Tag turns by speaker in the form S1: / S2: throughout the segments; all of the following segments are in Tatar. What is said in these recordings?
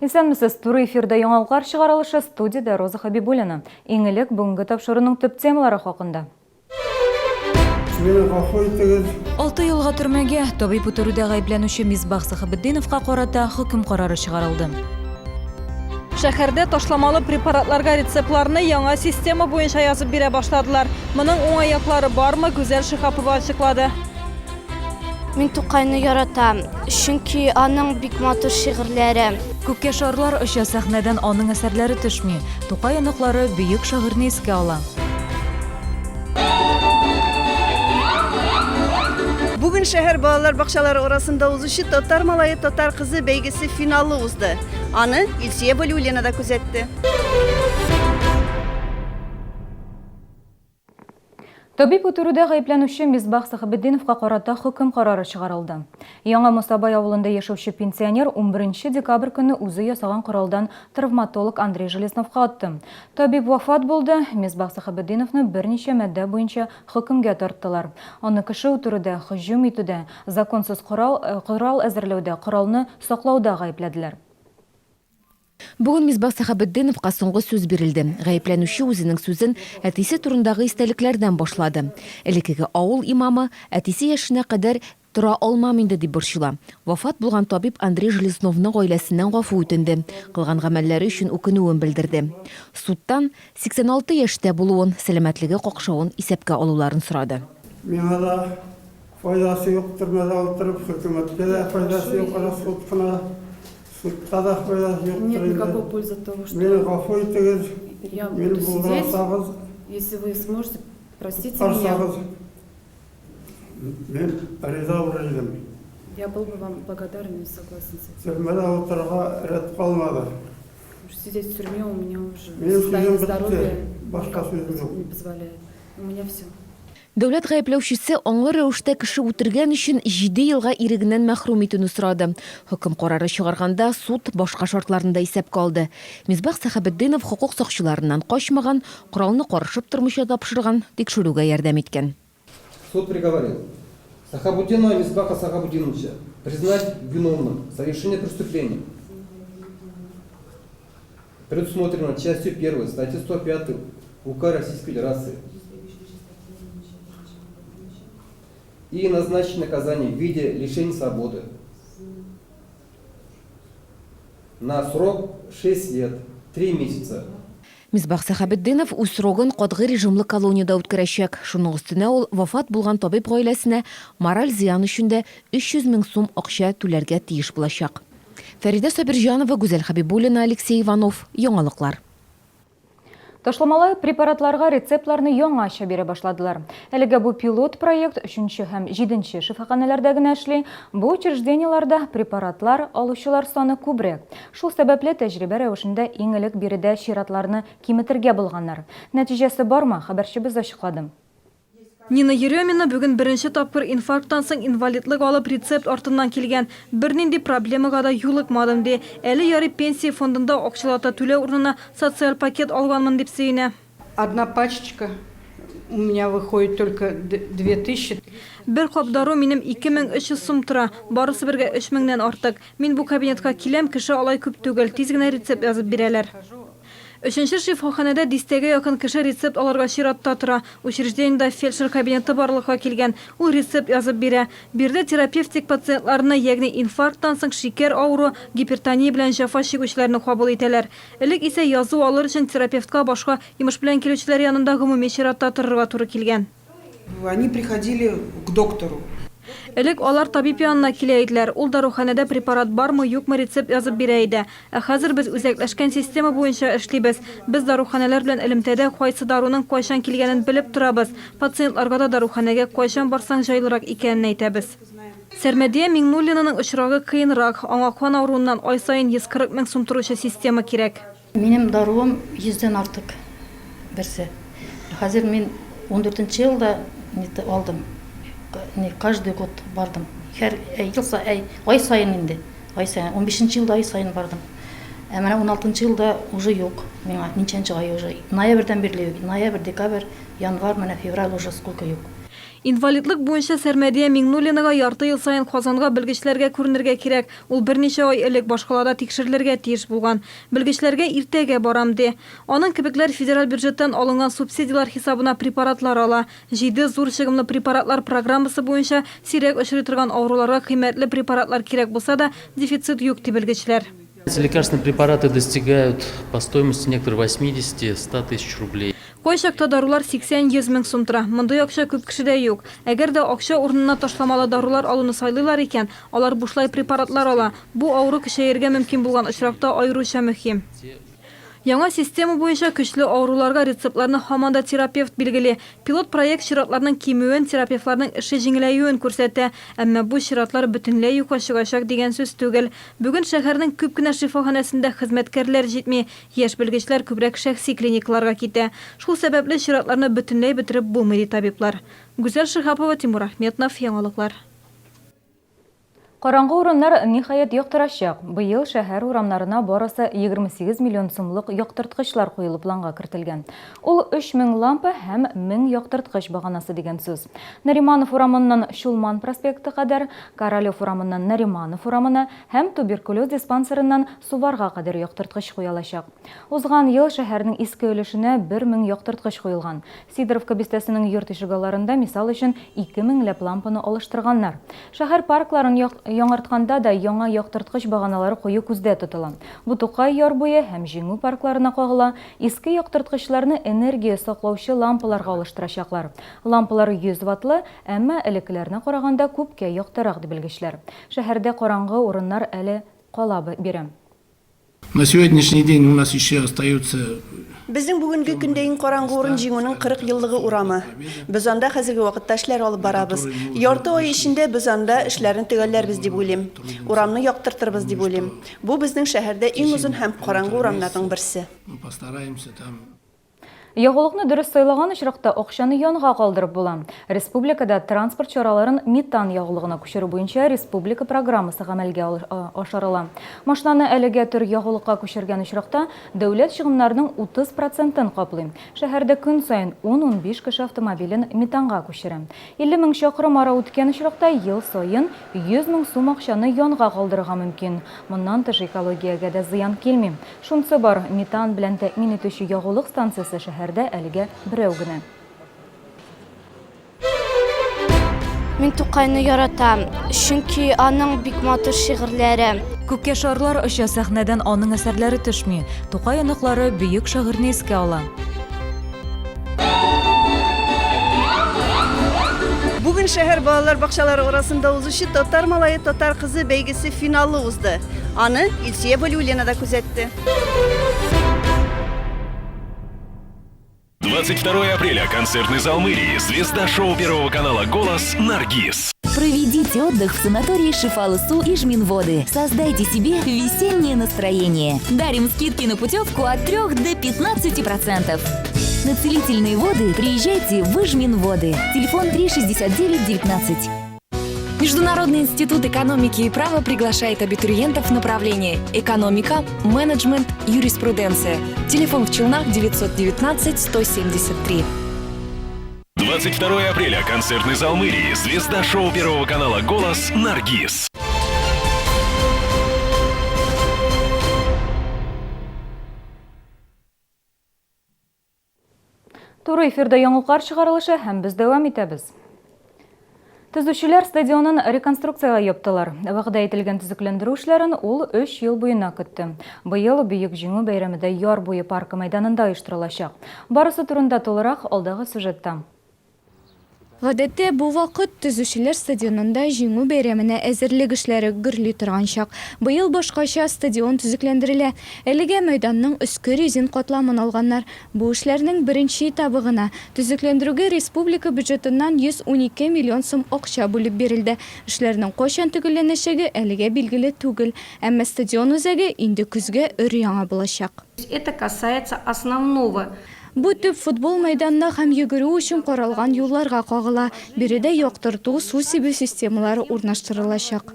S1: Исәнмесез, туры эфирда яңалыклар чыгарылышы, студиядә Роза Хабибуллина. Иң элек бүгенге тапшыруның төп темалары хакында.
S2: Мине гафу итегез.
S1: Алты елга төрмәгә, табиб үтерүдә гаепләнүче Мисбах Сәхабетдиновка карата хөкем карары чыгарылды.
S3: Шәһәрдә ташламалы препаратларга рецептларны яңа система буенча язып бирә башладылар. Моның уңай яклары бармы, Гүзәл Шиһапова ачыклады.
S4: Мин Тукайны яратам, чөнки аның бик матур шигырьләре.
S1: Күккә шарлар оча, сәхнәдән аның әсәрләре төшми. Тукай оныклары бөек шагыйрьне искә ала.
S5: Бүген шәһәр балалар бакчалары арасында узучы Татар малае, татар кызы бәйгесе финалы узды. Аны Илсөя Вәлиуллина да күзәтте.
S1: Табиб үтерүдә гаепләнүче Мисбах Сәхабетдиновка карата хөкем карары чыгарылды. Яңа Мусабай авылында яшәүче пенсионер 11 декабрь көнне үзе ясаган коралдан травматолог Андрей Железновка атты. Табиб вафат булды, Мисбах Сәхабетдиновны берничә маддә буенча хөкемгә тарттылар. Аны кеше үтерүдә, һөҗүм итүдә, законсыз корал, корал әзерләүдә, коралны саклауда гаепләделәр.
S6: Бүген Мисбах Сәхабетдиновка соңгы сүз бирелде. Гаепләнүче үзенең сүзен әтисе турындагы истәлекләрдән башлады. Элеккеге авыл имамы, әтисе яшенә кадәр тора алмам инде, дип борчыла. Вафат булган табиб Андрей Железновның гаиләсеннән гафу үтенде, кылган гамәлләре өчен үкенүен белдерде. Судтан 86 яшьтә булуын, сәламәтлеге какшавын исәпкә алуларын сорады.
S2: Миңа да файдасы юк төрмәдә утырып, хөкүмәткә дә файдасы юк, расход кына. Судка да файдасы юктыр
S7: Нет
S2: инде.
S7: никакой пользы от того, что
S2: Мине гафу итегез,
S7: я
S2: мине
S7: буду
S2: булдыра
S7: сидеть.
S2: алсагыз,
S7: Если вы сможете, простите меня.
S2: коткарсагыз, мин риза булыр идем.
S7: Я был бы вам благодарен и согласен с этим.
S2: Төрмәдә утырырга рәт калмады.
S7: Потому что сидеть в тюрьме у меня уже
S2: Минем
S7: состояние
S2: сүзем бетте,
S7: здоровья
S2: башка сүзем юк.
S7: не позволяет. У меня все.
S6: Дәүләт гаепләүчесе аңлы рәвештә кеше үтергән өчен җиде елга ирегеннән мәхрүм итүне сорады. Хөкем карары чыгарганда суд башка шартларны да исәпкә алды. Мисбах Сәхәбетдинов хокук сакчыларыннан качмаган, коралны карышып тормыйча тапшырган, тикшерүгә ярдәм иткән.
S8: Суд приговорил Сахабутдинова Мисбаха Сахабутдиновича признать виновным в совершении преступления, предусмотренного частью первой статьи 105 УК Российской Федерации и назначить наказание в виде лишения свободы на срок 6 лет 3 месяца.
S6: Мисбах Сәхәбетдинов үз срогын катгый режимлы колониядә үткәрәчәк. Шуның өстенә ул вафат булган табиб гаиләсенә мораль зыян өчен дә 300 мең сум акча түләргә тиеш булачак. Фәридә Сабирҗанова, Гүзәл Хәбибуллина, Алексей Иванов. Яңалыклар.
S1: Ташламалы препаратларга рецептларны яңача бирә башладылар. Әлегә бу пилот проект өченче һәм җиденче шифаханәләрдә генә эшли. Бу учреждениеләрдә препаратлар алучылар саны күбрәк. Шул сәбәпле тәҗрибә рәвешендә иң элек биредә чиратларны киметергә булганнар. Нәтиҗәсе бармы, хәбәрчебез ачыклады.
S3: Нина Еремина бүген беренче тапкыр инфаркттан соң инвалидлык алып рецепт артыннан килгән. Бернинди проблемага да юлыкмадым, ди. Әле ярый пенсия фондында акчалата түләү урынына социаль пакет алганмын дип сөенә.
S9: Одна пачечка у меня выходит только 2000.
S3: Бер кап дару минем 2300 сум тора, барысы бергә өч меңнән артык. Мин бу кабинетка киләм, кеше алай күп түгел, тиз генә рецепт язып бирәләр. Өченче шифаханәдә дистәгә якын кеше рецепт алырга чиратта тора. Учреждениедә фельдшер кабинеты барлыкка килгән, ул рецепт язып бирә. Биредә терапевтик пациентларны, ягъни инфаркттан соң шикәр авыруы, гипертония белән җәфа чигүчеләрне кабул итәләр. Элек исә язу алыр өчен терапевтка башка йомыш белән килүчеләр янында гомуми чиратта торырга туры килгән.
S10: Они приходили к доктору.
S3: Элек алар табиб янына килә иделәр, ул даруханәдә препарат бармы, юкмы рецепт язып бирә иде. Ә хәзер без үзәкләшкән система буенча эшлибез. Без даруханәләр белән элемтәдә, кайсы даруның кайчан килгәнен белеп торабыз. Пациентларга да даруханәгә кайчан барсаң җайлырак икәнен әйтәбез. Сәрмәдия Миңнуллинаның очрагы кыенрак, аңа кан авыруыннан ай саен 140 мең сум торучы система кирәк.
S11: Минем даруым йөздән артык берсе. Хәзер мин ундүртенче елда нитте алдым. Не каждый год бардым. Һәр ел са әй, ай саен инде. Ай саен. Унбишенче елда ай саен бардым. Ә менә уналтынчы елда уже юк миңа. Ничәнче ай уже. Ноябрьдән бирле юк. Ноябрь, декабрь, январь, менә февраль уже сколько юк.
S3: Инвалидлык буенча Сәрмәдия Миңнуллинага ярты ел саен Казанга белгечләргә күренергә кирәк. Ул берничә ай элек башкалада тикшерелергә тиеш булган. Белгечләргә иртәгә барам, ди. Аның кебекләр федераль бюджеттан алынган субсидияләр хисабына препаратлар ала. Җиде зур чыгымлы препаратлар программасы буенча сирәк очрый торган авыруларга кыйммәтле препаратлар кирәк булса да, дефицит юк, ди белгечләр.
S12: Эти лекарственные препараты достигают по стоимости некоторые 80-100 тысяч рублей.
S3: Кайчакта дарулар 80-100 мең сум тора. Мондый акча күп кешедә юк. Әгәр дә акча урынына ташламалы дарулар алуны сайлыйлар икән, алар бушлай препаратлар ала. Бу авыру көчәергә мөмкин булган очракта аеруча мөһим. Яңа система буенча көчле авыруларга рецептларны һаман да терапевт билгели. Пилот проект чиратларның кимүен, терапевтларның эше җиңеләюен күрсәтә. Әмма бу чиратлар бөтенләй юкка чыгачак дигән сүз түгел. Бүген шәһәрнең күп кенә шифаханәсендә хезмәткәрләр җитми. Яшь белгечләр күбрәк шәхси клиникаларга китә. Шул сәбәпле чиратларны бөтенләй бетереп булмый, ди табиблар. Гүзәл Шиһапова, Тимур Ахметнов, Яңалыклар.
S1: Караңгы урыннар, ниһаять, яктырачак. Быел шәһәр урамнарына барысы 28 миллион сумлык яктырткычлар куелу планга кертелгән. Ул 3000 лампа һәм 1000 яктырткыч баганасы дигән сүз. Нариманов урамыннан Чулман проспекты кадәр, Королев урамыннан Нариманов урамына һәм туберкулез диспансерыннан Суварга кадәр яктырткыч куялачак. Узган ел шәһәрнең иске өлешенә 1000 яктырткыч куелган. Сидоровка бистәсенең йорт ишегалларында, мисал өчен, 2 меңләп лампаны алыштырганнар. Шәһәр паркларын яңартканда да яңа яктырткыч баганалары кую күздә тотыла. Бу Тукай яр буе һәм Җиңү паркларына кагыла. Иске яктырткычларны энергия саклаучы лампаларга алыштырачаклар. Лампалар 100 ваттлы, әмма элеккеләренә караганда күпкә яктырак, ди белгечләр. Шәһәрдә караңгы урыннар әле кала бирә.
S13: На сегодняшний день у нас еще остаются
S5: Безнең бүгенге көндә иң караңгы урын Җиңүнең 40 еллыгы урамы. Без анда хәзерге вакытта эшләр алып барабыз. Ярты ай эчендә без анда эшләрне төгәлләрбез дип уйлыйм. Урамны яктыртырбыз дип уйлыйм. Бу безнең шәһәрдә иң озын һәм караңгы урамнарның берсе.
S13: Мы постараемся там
S1: Ягулыкны дөрес сайлаган очракта акчаны янга калдырып була. Республикада транспорт чараларын метан ягулыгына күчерү буенча республика программасы гамәлгә ашырыла. Машинаны әлеге төр ягулыкка күчергән очракта дәүләт чыгымнарның 30 процентын каплый. Шәһәрдә көн саен ун-унбиш кеше автомобилен метанга күчерә. 50 мең чакрым ара үткән очракта ел саен 100 мең сум акчаны янга калдырырга мөмкин. Моннан тыш экологиягә дә зыян килми. Шунсы бар, метан белән тәэмин итүче ягулык станциясе шәһәрдә әлегә берәү генә.
S4: Мин Тукайны яратам, чөнки аның бик матур шигырьләре.
S1: Күккә шарлар оча, сәхнәдән аның әсәрләре төшми. Тукай оныклары бөек шагыйрьне искә ала.
S5: Бүген шәһәр балалар бакчалары арасында узучы Татар малае, татар кызы бәйгесе финалы узды. Аны Илсөя Вәлиуллина да күзәтте.
S14: 22 апреля. Концертный зал мэрии. Звезда шоу Первого канала «Голос» Наргиз.
S15: Проведите отдых в санатории Шифалысу и Жминводы. Создайте себе весеннее настроение. Дарим скидки на путевку от 3 до 15%. На целительные воды приезжайте в Ижминводы. Телефон 369 19.
S16: Международный институт экономики и права приглашает абитуриентов в направление экономика, менеджмент, юриспруденция. Телефон в Челнах 919 173.
S14: 22 апреля. Концертный зал мэрии. Звезда шоу Первого канала «Голос» Наргиз.
S1: Туры эфирда яңалыклар чыгарылышы һәм без дәвам итәбез. Төзүчеләр стадионын реконструкциягә яптылар. Вәгъдә ителгән төзекләндерү эшләрен ул өч ел буена көтте. Быел Бөек Җиңү бәйрәме дә Яр буе паркы мәйданында оештырылачак. Барысы турында тулырак алдагы сюжетта.
S17: Гадәттә, бу вакыт Төзүчеләр стадионында Җиңү бәйрәменә әзерлек эшләре гөрли торган чак. Быел башкача стадион төзекләндерелә. Әлегә мәйданның өске резин катламын алганнар. Бу эшләрнең беренче этабы гына. Төзекләндерүгә республика бюджетыннан 112 миллион сум акча бүлеп бирелде. Эшләрнең кайчан төгәлләнәчәге әлегә билгеле түгел. Әмма стадион үзәге инде көзгә өр-яңа булачак.
S18: Это касается основного.
S17: Бу төп футбол мәйданына һәм йөгерү өчен каралган юлларга кагыла. Биредә яктырту, су сибү системалары урнаштырылачак.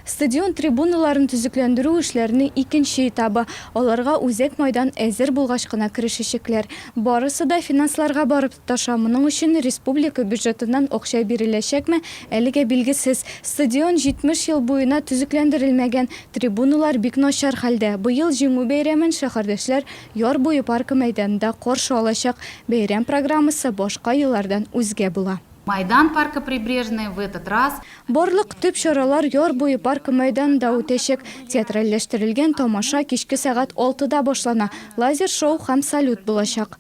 S17: Стадион трибуналарын төзекләндерү эшләренең икенче этабы. Аларга үзәк майдан әзер булгач кына керешәчәкләр. Барысы да финансларга барып тоташа. Моның өчен республика бюджетыннан акча биреләчәкме, әлегә билгесез. Стадион 70 ел буена төзекләндерелмәгән, трибуналар бик начар хәлдә. Быел Җиңү бәйрәмен шәһәрдәшләр Яр буе паркы мәйданында каршы алачак. Бәйрәм программасы башка еллардан үзгә була.
S19: Майдан паркы Прибрежный в этот раз.
S17: Барлык төп чаралар Яр буе паркы мәйданында үтәчәк. Театральләштерелгән тамаша кичке сәгать алтыда башлана, лазер-шоу һәм салют булачак.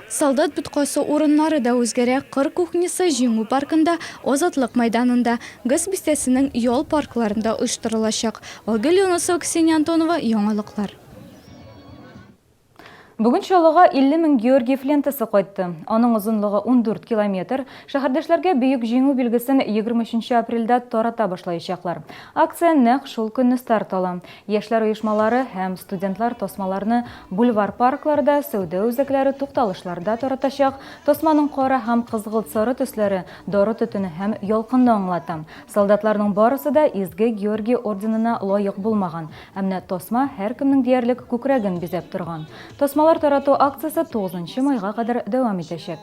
S17: Солдат боткасы урыннары да үзгәрә, кыр кухнясы Җиңү паркында, Азатлык мәйданында, гэс бистәсенең ял паркларында оештырылачак. Айгөл Юнысова, Ксения Антонова, Яңалыклар.
S1: Бүген Чаллыга 50 мең Георгиев лентасы кайтты. Аның озынлыгы 14 километр. Шәһәрдәшләргә Бөек Җиңү билгесен 23 апрельдә тарата башлаячаклар. Акция нәкъ шул көнне старт ала. Яшьләр оешмалары һәм студентлар тасмаларны бульвар-паркларда, сәүдә үзәкләре, тукталышларда таратачак. Тасманың кара һәм кызгылт-сары төсләре дары төтене һәм ялкынны аңлата. Солдатларның барысы да Изге Георгий орденына лаек булмаган. Ә менә тасма һәркемнең диярлек күкрәген бизәп торган. Тасмалар тарату акциясе тугызынчы майга кадәр дәвам итәчәк.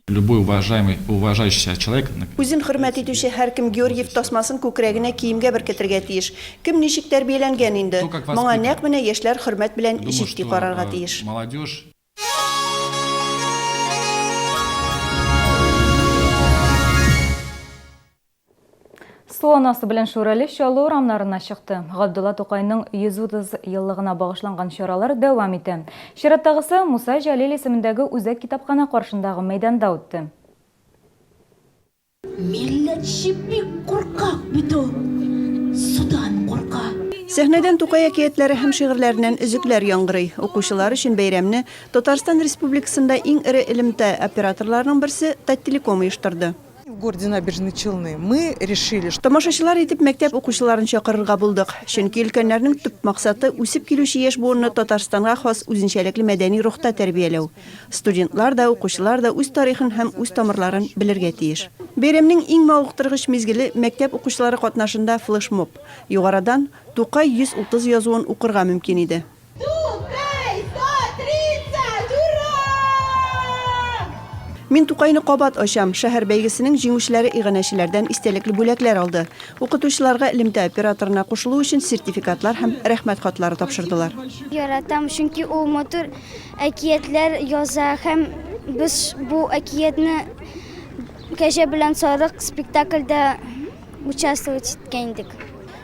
S20: Любой уважаемый, уважающий себя человек.
S5: Үзен хөрмәт итүче һәркем Георгиев тасмасын күкрәгенә киемгә беркетергә тиеш. Кем ничек тәрбияләнгән инде. Моңа нәкъ менә яшьләр хөрмәт белән җитди карарга тиеш.
S20: Молодежь.
S1: Су анасы белән Шүрәле Чаллы урамнарына чыкты. Габдулла Тукайның 130 еллыгына багышланган чаралар дәвам итә. Чираттагысы Муса Җәлил исемендәге үзәк китапханә каршындагы мәйданда үтте.
S21: Милләтче бик куркак бит ул, судан курка.
S5: Сәхнәдән Тукай әкиятләре һәм шигырьләреннән өзекләр яңгырый. Укучылар өчен бәйрәмне Татарстан Республикасында иң эре элемтә операторларының берсе Таттелеком оештырды.
S10: В городе Набережные Челны мы решили, что.
S5: Тамашачылар итеп мәктәп укучыларын чакырырга булдык. Чөнки өлкәннәрнең төп максаты, үсеп килүче яшь буынны Татарстанга хас үзенчәлекле мәдәни рухта тәрбияләү. Студентлар да, укучылар да үз тарихын һәм үз тамырларын белергә тиеш. Бәйрәмнең иң мавыктыргыч мизгеле, мәктәп укучылары катнашында флешмоб. Югарыдан Тукай 130 язуын укырга мөмкин иде.
S21: Тукай 130, ура!
S5: Мин Тукайны кабат ачам! Шәһәр бәйгесенең җиңүчеләре иганәчеләрдән истәлекле бүләкләр алды. Укытучыларга элемтә операторына кушылу өчен сертификатлар һәм Рәхмәт хатлары тапшырдылар.
S4: Яратам, чөнки ул матур әкиятләр яза һәм без бу әкиятне Кәҗә белән сарык спектакльдә участвовать иткән идек.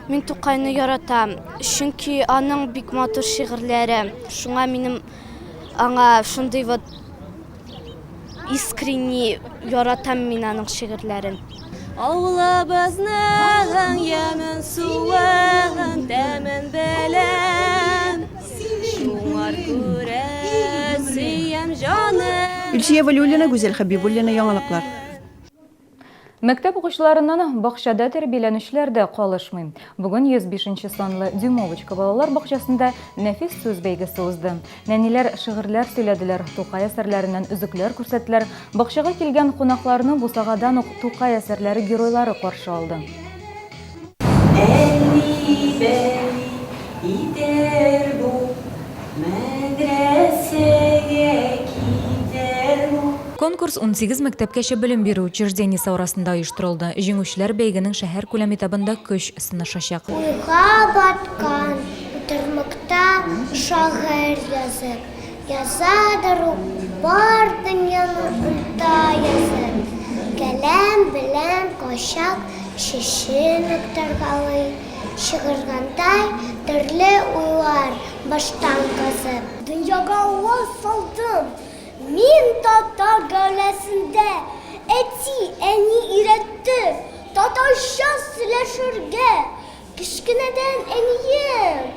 S4: Мин Тукайны яратам, чөнки аның бик матур шигырьләре. Шуңа минем аңа шундый вот искренний яратам мин аның шигырьләрен.
S21: Авылыбызның ямен, суын, тәмен беләм. Шуңар күрә сөям җаным.
S5: Илсөя Вәлиуллина, Гүзәл Хәбибуллина, Яңалыклар.
S1: Мәктәп укучыларыннан бакчада тәрбияләнүчеләр дә калышмый. Бүген 105 нче санлы Дюймовочка балалар бакчасында нәфис сүз бәйгесе узды. Нәниләр шигырьләр сөйләделәр, Тукай әсәрләреннән өзекләр күрсәттеләр. Бакчага килгән кунакларны бусагадан ук Тукай әсәрләре геройлары каршы алды.
S21: Әни-бәни итәр бу, мәдрәсәгә китәр бу.
S1: Конкурс 18 мәктәпкәчә белем бирү учреждениесе арасында оештырылды. Җиңүчеләр бәйгенең шәһәркүләм этабында көч сынашачак.
S22: Уйга баткан утырмыкта шагыйрь язып, Язадыр ул бар дөньяны оныта язып. Каләм белән кайчак шешен актаргалый, Чыгаргандай төрле уйлар баштан казып. Дөньяга аваз салдым мин татар гаиләсендә, Әти, әни өйрәтте татарча сөйләшергә. Кечкенәдән әнием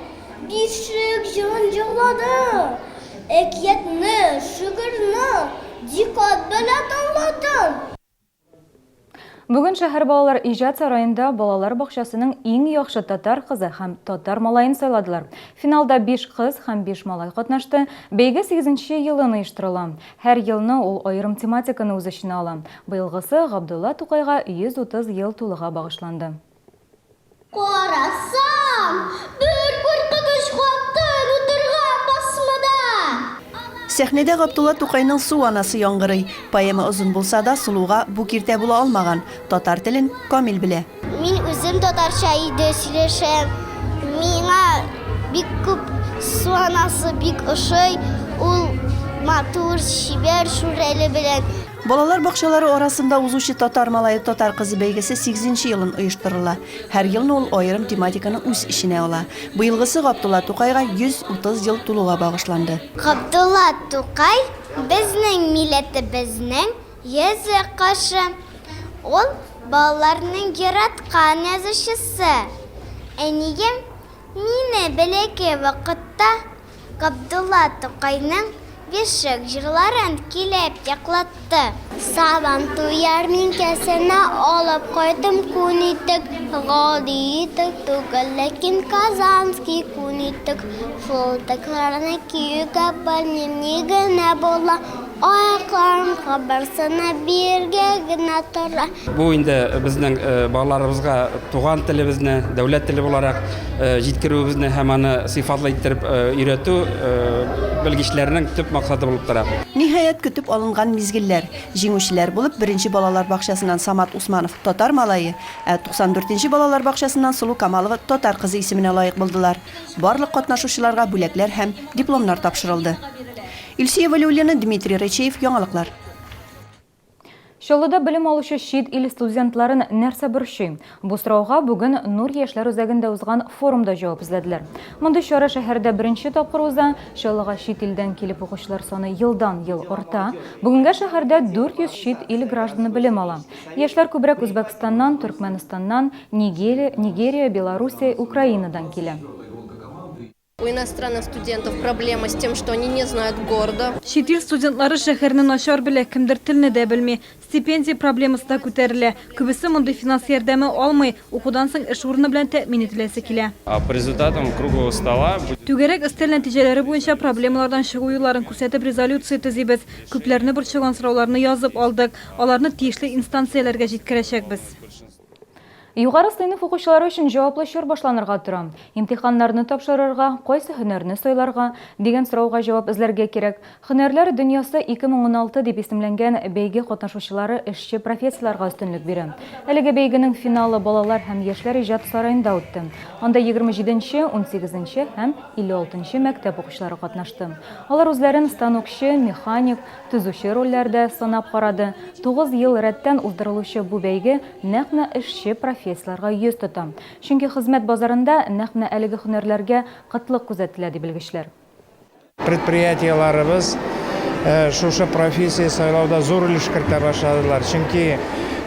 S22: бишек җырын җырлады, әкиятне, шигырьне дикъкать белән тыңладым.
S1: Бүген шәһәр балалар иҗат сараенда балалар бакчасының иң яхшы татар кызы һәм татар малаен сайладылар. Финалда биш кыз һәм биш малай катнашты. Бәйге сигезенче елын оештырыла. Һәр елны ул аерым тематиканы үз эченә ала. Быелгысы Габдулла Тукайга 130 ел тулуга багышланды.
S22: Карасам, бер куркыныч хатын утырган басмада.
S5: Сәхнәдә Габдулла Тукайның Су анасы яңгырый. Поэма озын булса да, Сылуга бу киртә була алмаган, татар телен камил белә.
S22: Мин үзем татарча өйдә сөйләшәм. Миңа бик күп Су анасы бик ошый. Ул матур, чибәр, шүрәле белән.
S5: Балалар бакчалары арасында узучы Татар малае, татар кызы бәйгесе сигезенче елын оештырыла. Һәр елны ул аерым тематиканы үз эченә ала. Быелгысы Габдулла Тукайга 130 ел тулуга багышланды.
S22: Габдулла Тукай безнең милләтебезнең йөзе кошы. Ул балаларның яраткан язучысы. Әнием мине бәләкәй вакытта Габдулла Тукайның Бишек җырларын көйләп йоклатты. Сабантуй ярминкәсенә алып кайттым күн итек. Гади итек түгел, ләкин казанский күн итек. Шул итекләрне киюгә белмим ни генә була. Аякларым кыбырсына биргә генә тора.
S2: Бу инде безнең балаларыбызга туган телебезне дәүләт теле буларак җиткерүебезне һәм аны сыйфатлы иттереп өйрәтү белгечләрнең төп максаты булып тора.
S5: Ниһаять, көтеп алынган мизгелләр. Җиңүчеләр булып беренче балалар бакчасыннан Самат Усманов Татар малае, ә 94 нче балалар бакчасыннан Сылу Камалова Татар кызы исеменә лаек булдылар. Барлык катнашучыларга бүләкләр һәм дипломнар тапшырылды. Илсөя Вәлиуллина, Дмитрий Речеев, Яңалыклар.
S1: Чаллыда белем алучы чит ил студентларын нәрсә борчый? Бу сорауга бүген Нур яшьләр үзәгендә узган форумда җавап эзләделәр. Мондый чара шәһәрдә беренче тапкыр уза. Чаллыга чит илдән килеп укучылар саны елдан-ел арта. Бүгенгә шәһәрдә 400 чит ил гражданы белем ала. Яшьләр күбрәк Үзбәкстаннан, Төркмәнстаннан, Нигерия, Нигерия, Белоруссия, Украинадан килә.
S7: У иностранных студентов проблема с тем, что они не знают города.
S3: Чит ил студентлары шәһәрне начар белә, кемдер телне дә белми. Стипендия проблемасы да күтәрелә. Күбесе мондый финанс ярдәме алмый, укудан соң эш урыны белән тәэмин ителәсе килә.
S23: По результатам круглого стола.
S3: Түгәрәк өстәл нәтиҗәләре буенча проблемалардан чыгу юлларын күрсәтеп резолюция төзибез. Күпләрне борчыган сорауларны язып алдык. Аларны тиешле инстанцияләргә җиткерәчәкбез.
S1: Югары сыйныф укучылары өчен җаваплы чор башланырга тора. Имтиханнарны тапшырырга, кайсы һөнәрне сайларга, дигән сорауга җавап эзләргә кирәк. Һөнәрләр дөньясы 2016 дип исемләнгән бәйге катнашучылары эшче профессияләргә өстенлек бирә. Әлеге бәйгенең финалы Балалар һәм яшьләр иҗат сараенда үтте. Анда 27 нче, 18 нче һәм 56 нчы мәктәп укучылары катнашты. Алар үзләрен станокчы, механик, Төзүче рольләрдә сынап карады. Тугыз ел рәттән уздырылучы бу бәйге нәкъ менә эшче профессияләргә йөз тота. Чөнки хезмәт базарында нәкъ менә әлеге һөнәрләргә кытлык күзәтелә, ди белгечләр.
S24: Предприятиеләребез шушы профессия сайлауда зур өлеш кертә башладылар. Чөнки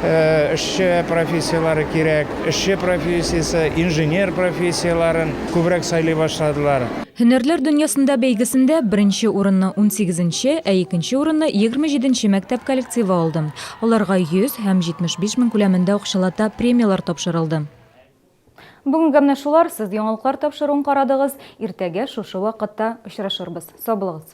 S24: эшче профессияләре кирәк, эшче профессиясе, инженер профессияләрен күбрәк сайлый башладылар.
S1: Һөнәрләр дөньясында бәйгесендә беренче урынны унсигезенче, ә икенче урынны егерме җиденче мәктәп коллективы алды. Аларга 100 һәм 75 мең күләмендә акчалата премияләр тапшырылды. Бүгенгә менә шулар, сез яңалыклар тапшыруын карадыгыз. Иртәгә шушы вакытта очрашырбыз. Сау булыгыз.